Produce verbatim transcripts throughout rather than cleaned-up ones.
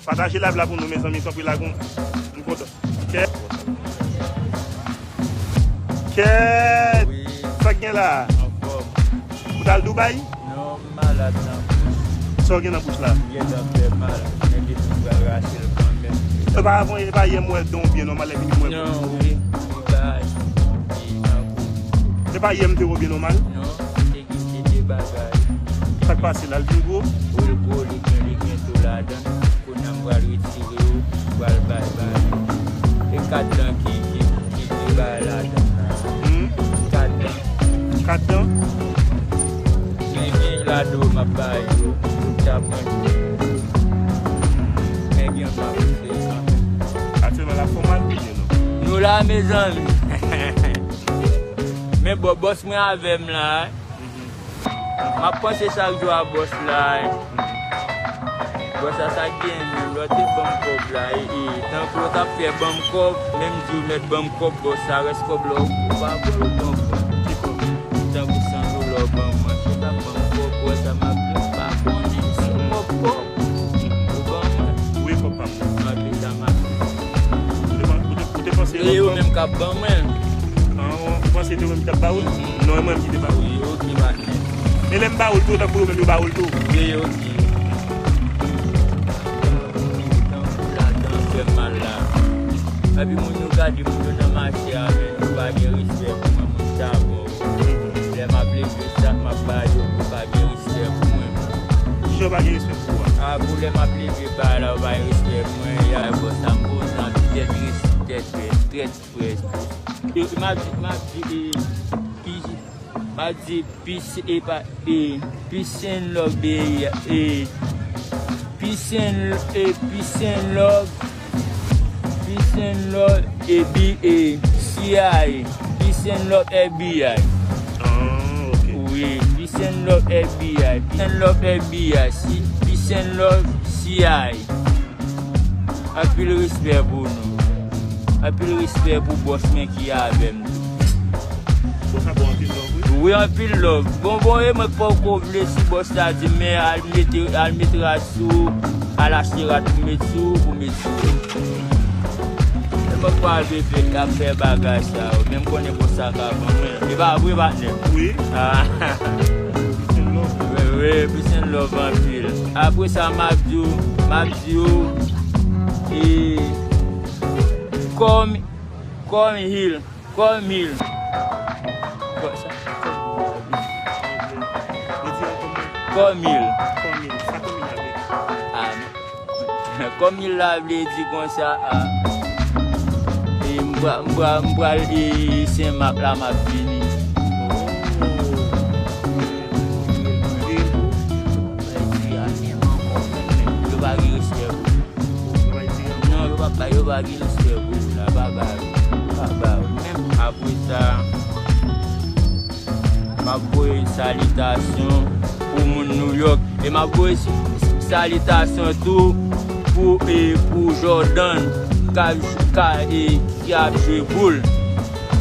Pataje live la pou nou, mezanmi, tanpri, lage yon, m kontan. Kèt. Kèt. Wi. Sa k gen la? Anfòm. Ou t al Dubai? Non, m malad nan bouch. Sa w gen nan bouch la? M gentan fè mal. Men depi m pral rache l kanmenm. E pa avan, e pa yè m wè dan w byen nòmal, epi m wè. Non, wi. Li pa, li tankou. E pa yè m te wè w byen nòmal? Non, te gen de bagay. Sa k pase la, l vin gwo? Wi, l gwo, li gen, li gen tou ladan. Kounye a m pral retire yo, m pral bay, bay. E kat dan ki, ki, ki, ki bay ladan la. Hmm? Kat dan. Kat dan? Gen, gen ladan m ap bay yo, pou ta pran. Men gen m ap fè kanmenm. Aktyèlman, l ap fè w mal oubyen non? Nou la, mezanmi. Men bò, bòs mwen avè m la, eh. M ap panse chak jou a bòs la, eh. Bòs la, sa k gen menm, lè w te ban m kòb la, e, e, tankou w t ap fè ban m kòb, menm di w mèt ban m kòb, bòs la, rès kòb la, ou pa pran l, ou pran kòb. Ki kòb? Tankou san dola w ban mwen, si w t ap ban m kòb, wè sa m ap di w, m pa konnen, se kòb, kòb. Ou ban mwen. Wi, kòb pa m nan. Anpi sa m ap di w. Ou te, ou te, ou te panse e yo menm k ap ban mwen. An, ou panse se yo menm ki t ap ba ou l? Non, e mwen menm ki te ba ou l. Wi, ok, patnè. E lè m ba ou l tou, tankou yo menm yo ba ou l tou. Wi, ok. Tankou ladan fè m mal la. Epi moun yo gade, moun yo nan mache a, men yo pa gen respè pou mwen, moun sa bon. Lè m ap leve sa, m ap ba yo, yo pa gen respè pou mwen. Kijan yo pa gen respè pou ou a? A, pou lè m ap leve ba la, yo pa gen respè pou mwen. Ya, bò, sa m poze an, tèt res-, tèt frè, tèt frè. E, m ap di, m ap di, e, pi-, m ap di, peace, e, pa, e, peace and love, e, e, peace and, e, peace and love. Peace and love, F B I, C I A. Peace and love, F B I. Ah, ok. Wi, peace and love, F B I. Peace and love, F B I. Si, peace and love, C I A. Anpil respè pou nou. Anpil respè pou bòs mwen ki avè m tou. Bon, sa bon, anpil love, wi. Wi, anpil love. Bon, bon, e mwen k poko vle si bòs la di m, men al mete, al met rad sou, al achte rad pou met sou, pou met sou. E mwen k pa vle fè, ap fè bagay sa yo, men m konnen konsa ka ban mwen. E pa vre, patnè? Wi. Ah. Wi, wi, peace and love anpil. Apre sa, m ap di w, m ap di w, e, come, come here. Kòmil. Kò-, sa, sa, kòmil. Kòmil. Kòmil. Sa kòmil la vle di? Ah, kòmil la vle di konsa, ah, e m pra-, m pra-, m pral, e, Senmak la, m ap vini. Oh. Yo pa gen respè pou ou. Non, yo pa ba, yo pa gen respè pou ou la, pa ba yo, pa ba yo. Menm apre sa, m ap voye salitasyon pou moun New York. E m ap voye s-, salitasyon tou pou, e, pou Jordan, k ap, k ap, e, ki ap jwe boul,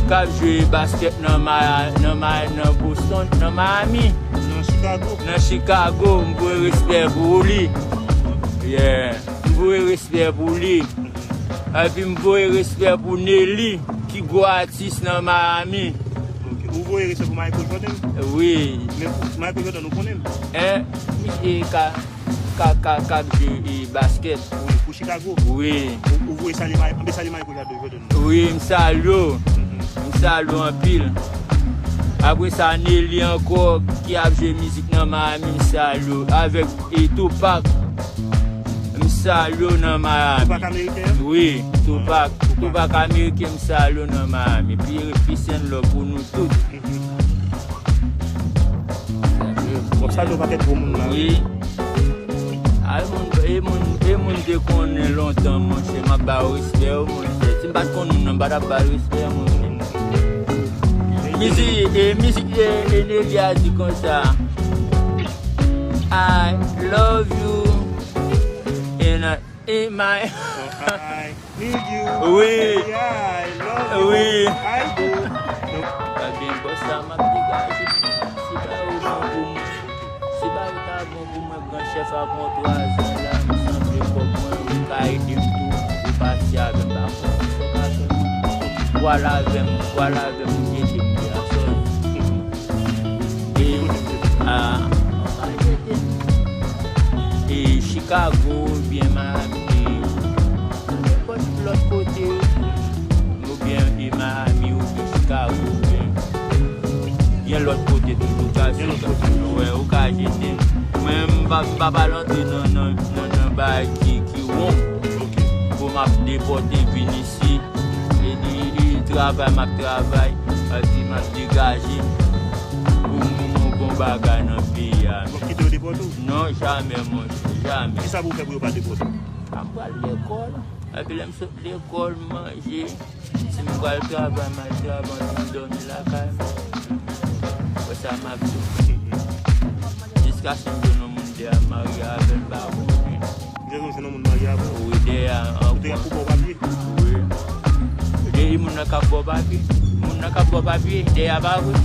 k ap jwe baskèt nan Maya-, nan Maya-, nan Boston, nan Miami. Nan Chicago. Nan Chicago, m voye respè pou li. Yeah. M voye respè pou li. Epi m voye respè pou Nelly, ki gwo atis nan Miami. Ok. Ou voye respè pou Michael Jordan? Wi. Men Michael Jordan, ou konnen l? Hein? Misye ka, ka, ka, k ap jwe, e, baskèt. Wi, pou Chicago? Wi. Ou, ou voye salye Michael, anben salye Michael Jordan. Wi, m salye w. Mhm. M salye w anpil. Apre sa, Nelly ankò, ki ap jwe mizik nan Miami, m salye w. Avèk, e, Tupac, m salye w nan Miami. Tupac ameriken an? Wi, Tupac. Ah, Tupac. Tupac ameriken, m salye w nan Miami. Pi, peace and love pou nou tout. Mhm. Bon, salye yon pakèt gwo moun la. Wi. A, e moun, e moun, e moun te konnen lontan, monchè, m ap ba yo respè yo, monchè. Si m pa t konn moun nan, m pa t ap ba l respè, monchè. Mizik, e, mizik, e, e Nelly a di konsa, I love you, and I, in my. Oh, I need you. Wi. Yeah, I love you. Wi. I do. Ebyen, bòs sa m ap degaje. Si ba yo bon pou mwen, si ba yo ta bon pou mwen, gran chèf a pran twa zan la, m sanble kòb mwen, wi. Pral avè m, pral avè m, ou jete m de asòl. E, a, e Chicago oubyen Miami, e nenpòt lòt kote, oubyen e Miami, oubyen Chicago, oubyen gen lòt kote toujou, ka Gen lòt kote. Wè, ou ka jete m. Mwen, m pa, m pa pral antre nan, nan, nan, nan bagay ki, ki wrong. Ok. Bon, m ap depòte vin isi. E di, e travay m ap travay, epi m ap degaje pou m, pou m bon bagay nan peyi a. Bon, kite yo depòte w? Non, jamè, monchè, jamè. Kisa pou w fè pou yo pa depòte w? M ap pral lekòl. Epi lè m sot lekòl, m manje. Si m pral travay, m al travay, m dòmi lakay mwen. Konsa m ap soufri. Jiskaske m jwenn yon moun dèyè m marye avè l, m pa konnen. Jwenn yon moun marye avè l? Wi, dèyè a. Ou te gen pou ba w papye? Wi. Dèyè moun nan k ap ba w papye. Moun nan k ap ba w papye, dèyè a pa vre.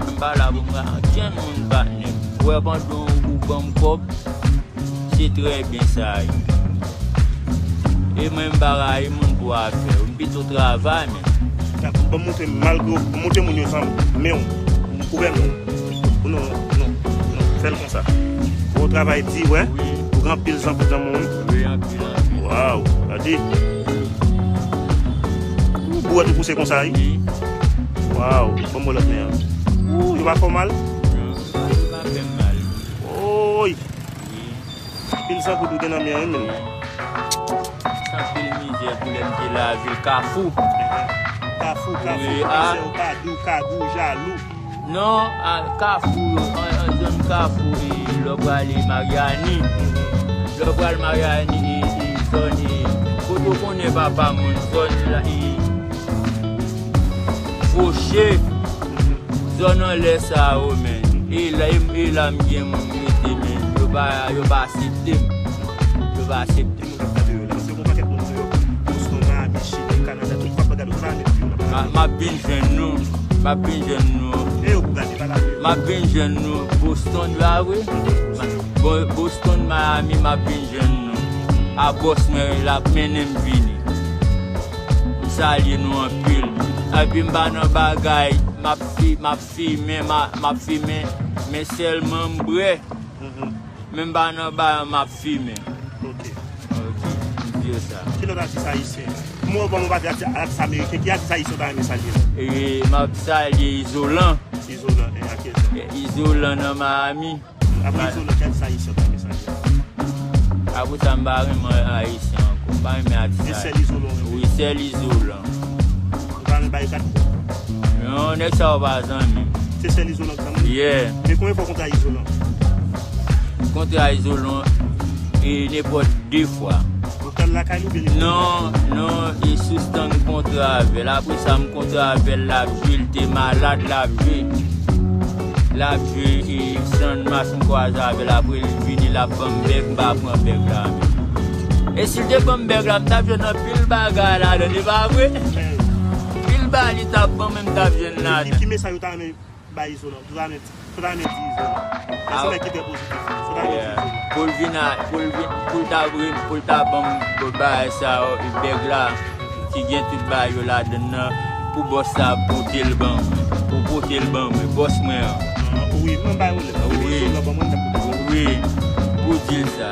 M pa la pou m ka ankenn moun patnè. Ou wè pandan ou ban m kòb, se trè byen sa ye. E mwen, m pa rayi moun pou afè yo. M pito travay, men. Ban m montre, malgre w montre moun yo zanmi, men w, ouvè men w. Non, non, non, non. Fè l konsa. Bon travay di, wè. Wi. Ou gen anpil zanmi nan moun. Wi, anpil, anpil. Waw, gade. Ou bwè tou pouse konsa, wi. Wi. Waw, ban m wè lòt men an. Ou, yo pa fè w mal? Non, yo pa, yo pa fè m mal. Oy. Wi. Pil sankout ou gen nan men an, wi, menm. San pil mizè pou lè m te lavil Kafou. Kafou, Kafou, wi, a. Komisè Okadou, Kagou, Jalou. Non, a, Kafou, an, an zòn Kafou, e, lè w prale Maryani. Lè w pral Maryani, e, e, zòn, e, kote w konnen papa moun, zòn la, e, Foche. Zòn anlè sa yo, men. E la, e, e la m gen moun m rete, men. Yo pa, yo pa aksepte m. Yo pa aksepte m. Moun k ap gade yo la, paske gon pakèt moun sou yo. Boston, Miami, Chili, Kanada, tout moun ap gade yo. Sa pa mèt yo la. M a, m ap vin jwenn nou. M ap vin jwenn nou. E yo pou gade, pa la. M ap vin jwenn nou. Boston, yo a vre? Bon, Boston, Miami, m ap vin jwenn nou. A bòs mwen, l ap mennen m vini. M salye nou anpil. Epi m pa nan bagay, m ap fi-, m ap fimen, m a-, m ap fimen, men sèlman m bwè. Mhm. Men m pa nan bagay, m ap fimen. Ok. Ok, m di yo sa. Ki lòt atis ayisyen? Mwen, bon, mwen pa di atis, atis ameriken. Ki atis ayisyen w ta renmen salye? E, m ap salye Izolan. Izolan, e, ak ki lòt? E, Izolan nan Miami. Apre Izolan, ki atis ayisyen w ta renmen salye? Apre sa, m pa renmen ayisyen ankò. M pa renmen atis ayisyen. Se sèl Izolan w renmen? Wi, sèl Izolan. Ou pa renmen bay kat? Non, nèg sa yo pa zanmi m. Se sèl Izolan k zanmi w? Yeah. Men konbyen fwa w kontre a Izolan? Kontre a Izolan, e, nenpòt de fwa. Ou t al lakay li oubyen li? Non, non, e sou stand m kontre avè l. Apre sa, m kontre avè l, l ap jwe, l te malad, l ap jwe. L ap jwe, e, Sand Mas, m kwaze avè l, apre l vini, l ap ban m bèg, m pa pran bèg la menm. E si l te ban m bèg la, m t ap jwenn anpil bagay ladan, e pa vre? Anpil bagay li t ap ban mwen, m t ap jwenn ladan. Ki, ki mesaj ou ta renmen bay Izolan? Ou ta renmen, ou ta renmen di Izolan? Paske se yon nèg ki trè pozitif. Ou ta renmen di Izolan? Pou l vin a, pou l vin, pou l ta vre, pou l ta ban m bagay sa yo, bèg la, ki gen tout bagay yo ladan nan, pou bòs sa pote l ban mwen. Pou pote l ban mwen, bòs mwen an. Ah, wi, mwen bay ou lè. Wi. Izolan ban mwen, m t ap pote l ban mwen. Wi, pou di l sa.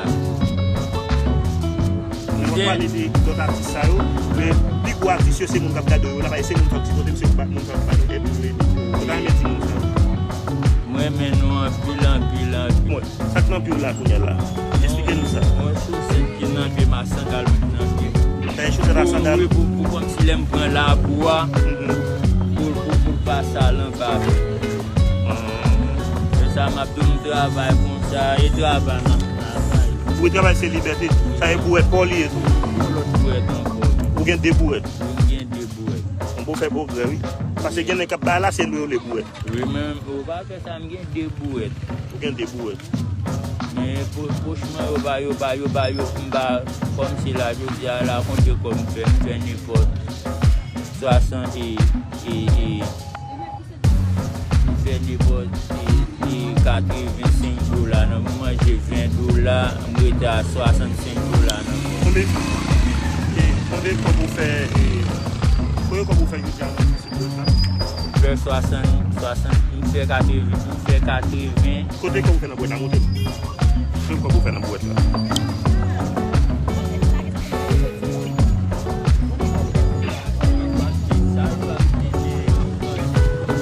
Men w ap pale de lòt atis sa yo, men pi gwo atis yo se moun k ap gade yo la, paske se moun k ap sipote m, se moun k ap, moun k ap gade m, epi ou ta renmen di moun sa yo? M renmen nou anpil, anpil, anpil. Bon, sa k nan pye w la kounye a la? Eksplike nou sa. Mwen chosèt ki nan pye m a sandal mwen ki nan pye m. Sa e chosèt a sandal? Wi, pou, pou kòmsi lè m pran labou a, pou, pou, pou l pa sal anba. Se sa m ap di w, m travay konsa, e travay m ap travay. Wi, travay se libète. Sa e bouwèt pa w li ye tou. Yon lòt bouwèt ankò. Ou gen de bouwèt? Wi, m gen de bouwèt. Bon, pou fè pwogrè, wi. Paske gen nèg k ap bay la, se lwe yo le bouwèt. Wi, men ou pa fè sa, m gen de bouwèt. Ou gen de bouwèt. Men pou, franchman, yo pa, yo pa, yo pa, yo, m pa, kòmsi la, jodi a la, konte kòb m fè, m fè nenpòt swasant e, e, e, m fè nenpòt, e, e, katrevensenk dola nan, m manje ven dola, m rete a swasannsenk dola nan. Konbyen, e, konbyen kòb ou fè, e, Konbyen kòb ou fè jodi a nan sou bouwèt la? M fè swasant, swasant, m fè katreven, m fè katreven. Kote kòb ou fè nan bouwèt la? Montre m. Montre m kòb ou fè nan bouwèt la.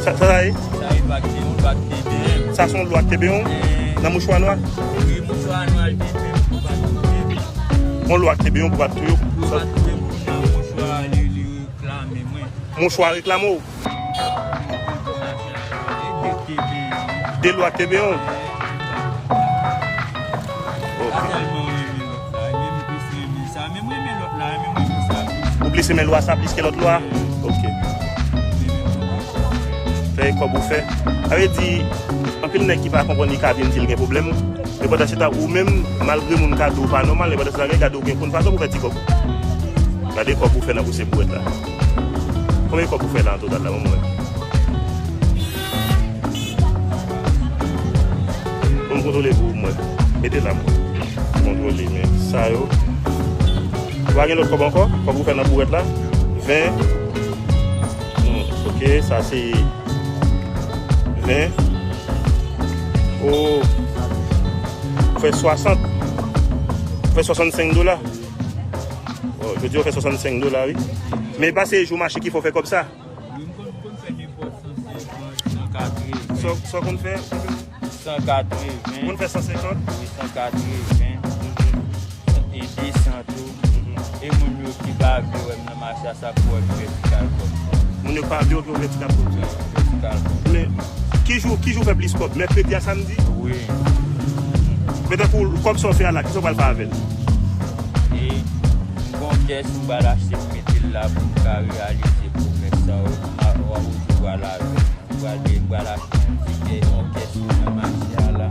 Sa, sa, sa ye? Sa e bak T B, bak T B M. Sa se yon lwa T B M? Eh. Nan mouchwa nwa? Wi, mouchwa nwa, T B M, pou bak T B M. Yon lwa T B M pou bat tou yo. Pou bat tou yo, pou nan mouchwa, li, li reklame mwen. Mouchwa reklame w? E de T B M. De lwa T B M. Ok. Ou plis renmen lwa sa plis ke lòt lwa? Ok. Fè kòb ou fè. Sa vle di, anpil nèg ki pa konprann li ka vin di l gen pwoblèm. Men pandan se tan, ou menm, malgre moun ka di w pa nòmal, men pandan se tan, gen gade w gen konn fason pou fè ti kòb. Gade kòb ou fè nan pouse bouwèt la. Konbyen kòb ou fè la an total la, ban m wè? Ban m kontwole pou mwen. Mete la, mwen. Kontwole, men sa yo. Ou pa gen lòt kòb ankò? Kòb ou fè nan bouwèt la? Ven. Hmm, ok, sa se ven. Oh. Ou fè swasant. Ou fè swasannsenk dola. Oh, jodi a ou fè swasannsenk dola, wi. Men e pa se jou mache ki fè w fè kòb sa? Wi, m konn, konn fè nenpòt san senkant, san katreven. Sa, sa w konn fè? San katreven. Ou konn fè san senkant? Wi, san katreven. E de san tou. E moun yo ki pa vle wè m nan mache a, sa pou wè m vètikal kòb sa. Moun yo pa vle w ki w vètikal kòb sa. Vètikal kòb. Men, ki jou, ki jou w fè plis kòb? Mèkredi a samdi? Wi. Men tankou kòb sa w fè a la, kisa w pral fè avè l? E, m gon kès m pral achte pou mete l la pou m ka reyalize pwomès sa w, w a, w a toujou pral avè m. M pral, m pral achte yon ti kè, yon kès nan mache a la.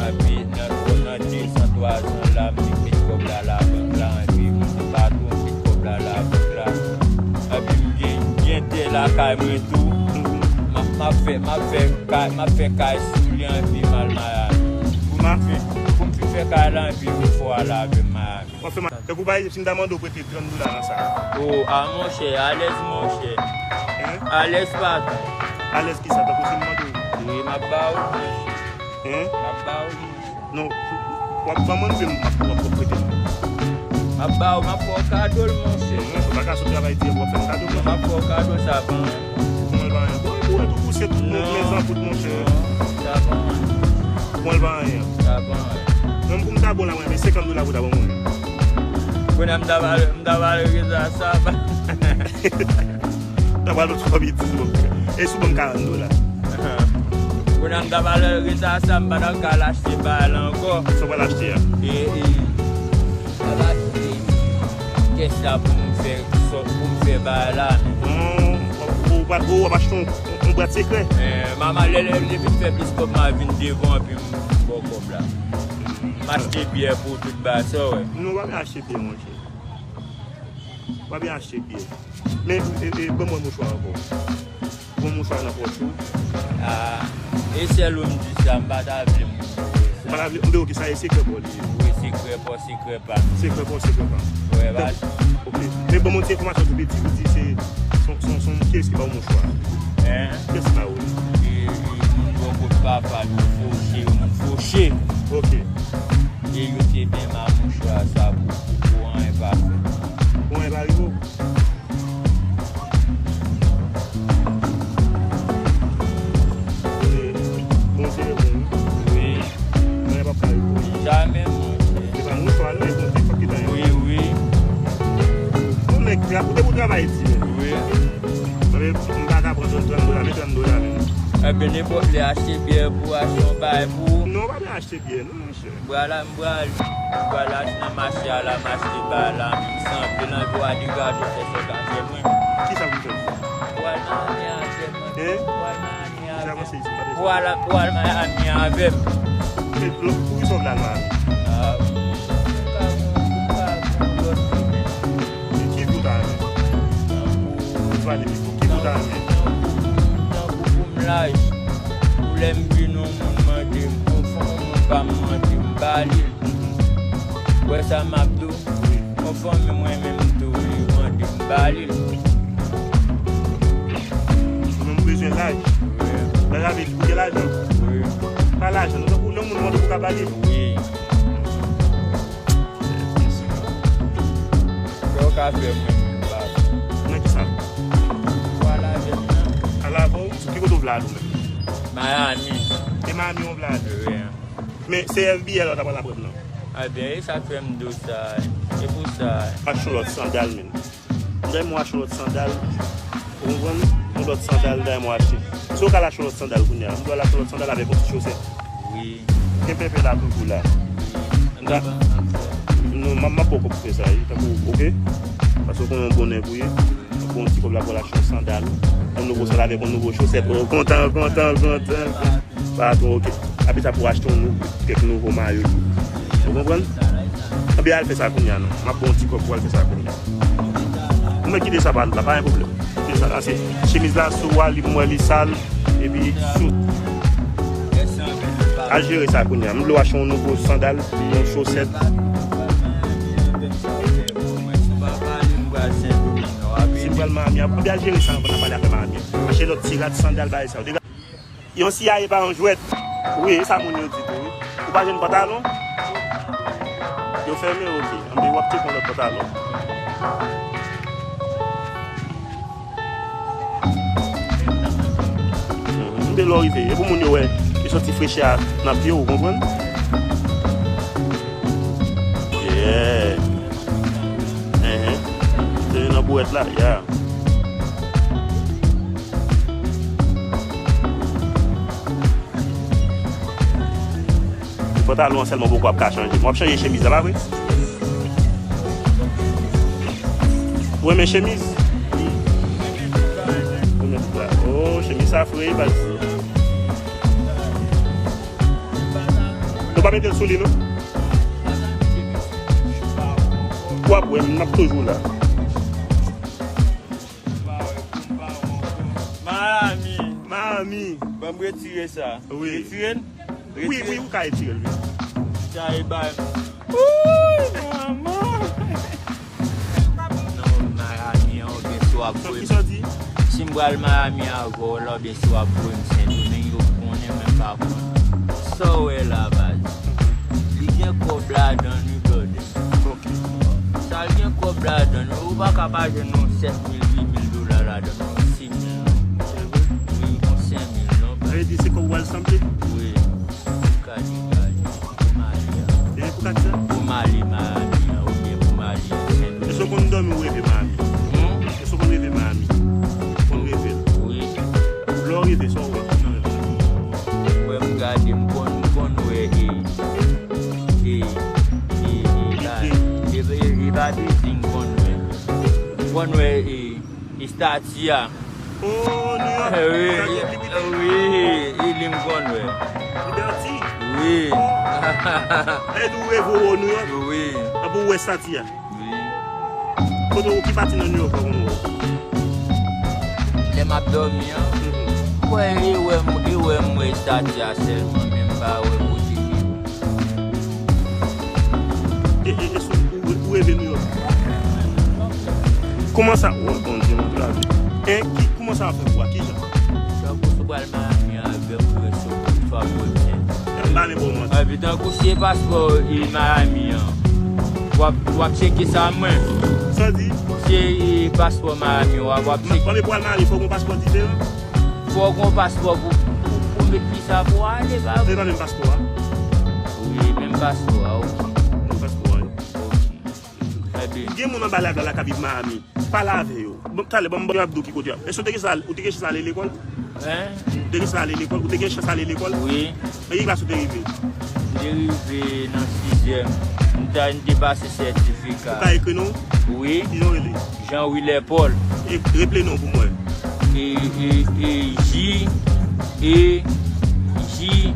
Epi nan, nan de san, twa zan la, m te met kòb la labank la, epi m te pa tou, m met kòb la labank la. Epi m gen, gen tè lakay mwen tou. M ap, m ap fè, m ap fè kay, m ap fè kay sou li anpi m al Miami. Pou m fin, pou m fin fè kay la, epi m fò al avè m Miami. W ap fè ma-, tankou pa egzanp, si m ta mande w prete trant dola nan sa. O, a monchè, alèz monchè. Hein? Alèz patwon. Alèz kisa? Tankou si m mande w. Wi, m ap ba w monchè. Hein? M ap ba w monchè. Non, w ap ban mwen, m ap, m ap, w ap prete m. M ap ba w, m ap fè w kado l monchè. Non, monchè, w pa ka sot travay di w ap fè m kado, non, monchè. M ap fè w kado sa, ban mwen. Ou konn pa anyen. Bon, ou wè tou, ou se tout moun, non, men zankout, monchè. Non, sa pa anyen. Ou konn pa anyen. Sa pa anyen. Menm pou m ta bon la, mwen, men senkant dola pou ta ban mwen. Kounye a m ta pral, m ta pral rete a sa. Ta pral lòt fwa betiz, monchè. E si w ban m karant dola? Kounye a m ta pral rete a sa, m pa ta ka al achte bagay la ankò. Sa w pral achte a? E, e, m ap achte kès la pou m fè, pou m fè bagay la. Hmm, ou, ou, ou ap achte yon, yon bwat sekrè? Eh, manman, lè, lè, lè vin fè plis kòb, m a vin devan, epi m ba w kòb la. M achte byè pou tout bagay, sa w wè. Non, w pa byen achte byè, monchè. W pa byen achte byè. Men, e, e, ban mwen mouchwa ankò. Pran mouchwa nan pòch ou. Ah, e sèl ou m di sa, m pa ta vle moun yo wè sa. Ou pa ta vle, m di, ok, sa e sekrè pa w li ye. Wi, sekrè pa w, sekrè pa m. Sekrè pa w, sekrè pa m. Wè, baz. Ok. Men ban mwen ti enfòmasyon tou piti, ou di se, se, se, se yon kiyès ki ba w mouchwa? Hein? Kiyès ki ba w li? E, e, moun bò kot papa m, moun foche, moun foche. Ok. E yo te byen ma mouchwa sa pou, pou, pou anyen pa fèt. Pou anyen pa rive w? Bondye bon, wi. Wi. Mwen p ap ka rive. Jamè, monchè. Se pa mouchwa, non, e Bondye k ap kite. Wi, wi. Bon, nèg, ou te pou travay di, men. Wi. Mwen, m pa ka pran trant dola, men trant dola, men. Ebyen, nenpòt lè, achte byè pou, achte yon bagay pou. Non, pa byen achte byè, non, monchè. M pral, m pral, m pral al nan mache a la, m achte bagay la, m sanble nan vwa de gado fè sa w ka fè mwen. Kisa pou fè? Pral nan ane avè mwen. Hein? Pral nan ane avè mwen. Pral, pral nan ane avè m. E, lò, poukisa w vle al Miami? Ah, m ka gon, m ka gon lòt domenn. E ki vi w ta renmen? Tankou, tankou, tankou pou m laj, pou lè m vin yon moun mande m, yon fanm yon moun pa m mande m, m ba li l. Ou wè sa m ap di w? Yon fanmi mwen menm tou, li mande m, m ba li l. Gen laj. Wi. Laj avè di pou gen lajan. Wi. Pa lajan, non, tankou lè yon moun mande pou ka pale. Wi. Sa w ka fè mwen menm, baz? Nan ki sa? Pou al avè m nan. Al avè w? Ki kote w vle al ou menm? Miami. E Miami w vle al? Wi. Men se F B L ou ta pral aprann nan. Ebyen, e sa k fè m di w sa. E pou sa. Achte yon lòt sandal, menm. M ta renmen w achte yon lòt sandal. Ou konprann? Yon lòt sandal, m ta renmen w achte. Si w ka al achte yon lòt sandal kounye a, m dwe al achte yon lòt sandal avèk yon ti chosèt. Wi. Gen penpe la toujou la. M ta, non, m ap, m ap ba w kòb pou fè sa, wi. Tankou, oke? Paske w konnen yon bon nèg ou ye. Ou pran yon ti kòb la pou w al achte yon sandal. Yon nouvo sandal avèk yon nouvo chosèt. Ou kontan, kontan, kontan. Patwon, oke. Apre sa pou w achte yon nou-, kèk nouvo mayo tou. Ou konprann? Anben al fè sa kounye a non. M ap ba w yon ti kòb pou w al fè sa kounye a. Ou mèt kite sa pa la, pa gen pwoblèm. Kite sa la, se chemiz la sou a, li m wè li sal, epi sou. Al jere sa kounye a. M vle w achte yon nouvo sandal, yon chosèt. Si m pral Miami, anben al jere sa anvan n a pale afè Miami. Achte lòt ti rad sandal, bagay sa yo. Yon C I A pa yon jwèt. Wi, e sa moun yo di tou, wi. Ou pa jwenn pantalon? Yo fèmen, oke. Anben w ap tcheke yon lòt pantalon. Mhm. Anben lè w rive, e pou moun yo wè, yo santi frechè a nan pye w, ou konprann? Yeah. Enhen. Se nan bouwèt la, yeah. Pantalon an sèlman poko ap ka chanje. M ap chanje chemiz la, pa vre? Ou renmen chemiz? Ou renmen tout la? Oh, chemiz sa fre, baz. Nou pa mete l sou li, non? W ap wè, m ap toujou la. Miami. Miami. Ban m retire sa. Wi. Retire l? Wi, wi, ou ka retire l, wi. Sa e bay. Wouy, manman. Non, Miami an, ou gen sou ap voye. Sa w di? Si m pral Miami avè w la, oubyen si w ap voye m Sendomeng, yo konnen mwen pa konn. Sa w wè la, baz. Li gen kòb ladan l, wi, brother. Sa l gen kòb ladan l, ou pa ka pa jwenn yon sèt mil, uit mil dola ladan l, yon sis mil non. Wi, yon senk mil non. Sa vle di se kòb w al sanble? Wi. Gade, gade. Pou m ale a. E pou gade sa? Pou m ale Miami an, oubyen pou m ale Sendomeng. Èske w konn dòmi ou reve Miami? Hmm? Èske w konn reve Miami? Ou konn reve l? Wi. Lè w reve, sa w wè nan rèv la? Mwen, m gade, m konn, m konn wè, e, e, e, e, e, la, e, e, e, pa bilding, m konn wè. M konn wè, e, estati a. Oh, New York. Wi, wi, e li m konn wè. Liberty. Wi. E nou reve w New York. Wi. Apre w wè estati a. Wi. Kote w, ki pati nan New York ou konn wè? Lè m ap dòmi an. Mhm. Wè, e wè m, e wè m wè estati a sèlman, men m pa wè kote ki. E, e, e, sou, ou, ou reve New York? Kòman sa, oh, Bondye, mon Dye, lavi. E ki, kòman sa ap fè pou w a, kijan? Tankou si w pral Miami avè m, ou rese yon fwa pou w byen. M pa vle ba w manti. Epi tankou se paspò, e, Miami an, w ap, w ap tcheke sa mwen. Sa w di? Se, e, paspò Miami, w ap, w ap tcheke. Mwen, pou al Miami, fòk yon paspò diferan? Fòk yon paspò pou, pou, pou met visa pou w ale, pa vre? Se pa menm paspò a? Wi, menm paspò a, oke. Menm paspò a, wi. Oke. Ebyen. Gen moun anba live la, la k ap viv Miami. Pale avè yo. Bon, talè, ban m, ban m ap di w ki kote y ap. Èske w te gen chans al-, ou te gen chans ale lekòl? Hein? Ou te gen chans ale lekòl? Ou te gen chans ale lekòl? Wi. Nan ki klas ou te rive? M te rive nan sizyèm. M ta, m te pase sètifika. Ou ka ekri non? Wi. Kijan w rele? Jean Wiler Paul. E, repile non pou mwen. E, e, e, J, E, J,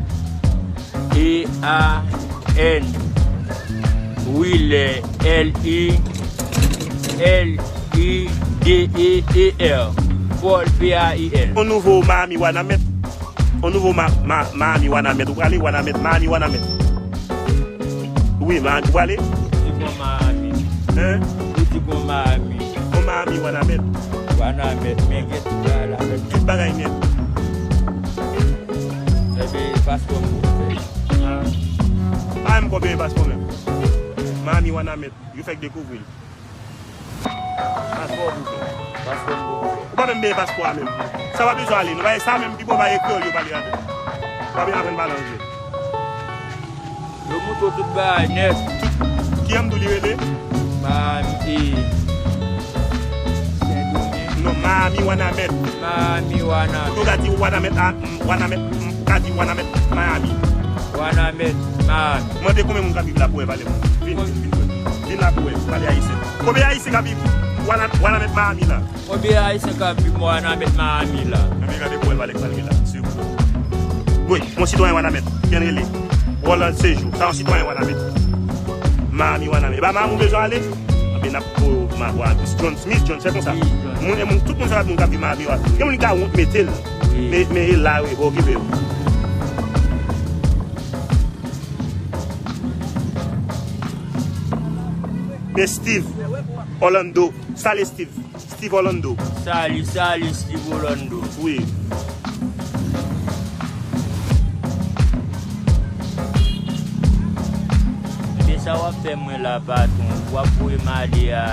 E A N. Wiler, L I, L I D E E R. Paul, P A I L. On nouvo Miami Wanament. On nouvo Ma-, Ma-, Miami Wanament. Ou prale Wanament, Miami Wanament. Wi, Miami, ou prale? Ou di bon Miami. Hein? Ou di bon Miami. Bon Miami Wanament. Wanament, men gen tout bagay la. Tout bagay nèt. E paspò m pou fè. Ah. Pa menm konbyen paspò menm. Miami Wanament, yo fèk dekouvri l. Paspò pou fè. Paspò m pou fè. Ou pa menm peye paspò a menm. Sa pa bezwen ale. Nou pa sa menm pi bon, pa e kreyòl yo pale avè. Ou pa menm aprann pale anglè. Yo moutre w tout bagay nèt. Ki jan m di w li rele? Miami. Sendomeng. Non, Miami Wanament. Miami Wanament. Ou ka di Wanament a, Wanament, ou ka di Wanament Miami. Wanament Miami. Mande konbyen moun k ap viv la pou wè, pale mwen. Vin, vin, vin, vin. Vin la pou wè, pale ayisyen. Konbyen ayisyen k ap viv Wana-, Wanament Miami la? Konbyen ayisyen k ap viv Wanament Miami la? Anben gade pou wè Alex Malvila, se pou. Wi, yon sitwayen Wanament, ki rele Roland Sejou. Sa yon sitwayen Wanament. Miami Wanament. E pa Miami ou bezwen ale? Anben n ap voye w Miami. John Smith, John, se konsa. Wi, John. Moun, e moun, tout moun sa, moun k ap viv Miami, gen moun ki ka wont mete l. Wi. Men, men e la, wi, bon, okipe yo. Men Steve Orlando, sale Steve. Steve Orlando. Sali, sali, Steve Orlando. Wi. Ebyen, sa w ap fè mwen la, patwon? W ap voye m ale a,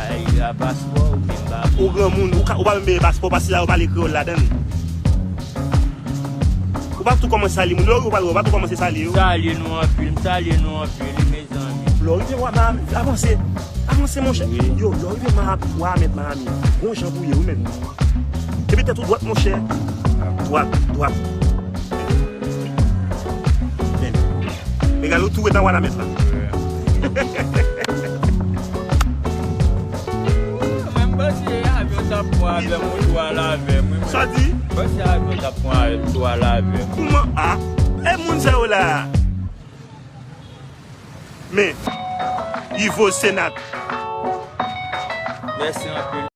a paspò oubyen m pa? Ou granmoun, ou ka, ou pa menm peye paspò, paske la yo pale kreyòl ladan l. Ou pa tou kòmanse sali moun yo, ou pa, ou pa tou kòmanse sali yo. Salye nou anpil, m salye nou anpil, wi, mezanmi. Lè w rive Miami, avanse, avanse, monchè. Wi. Yo, lè w rive Miami, Wanament Miami, bon jan pou ye, wi, menm. Kenbe tèt ou dwat, monchè. Dwat, dwat. Men, egal ou tou ret nan Wanament la. Mwen, m panse avyon t ap pran avè m, ou tou al avè m, wi, mwen. Sa di? M panse avyon t ap pran avè m, ou tou al avè m. Kouman? Ah, e moun sa yo la. Men, Ivo Senat. Mèsi anpil.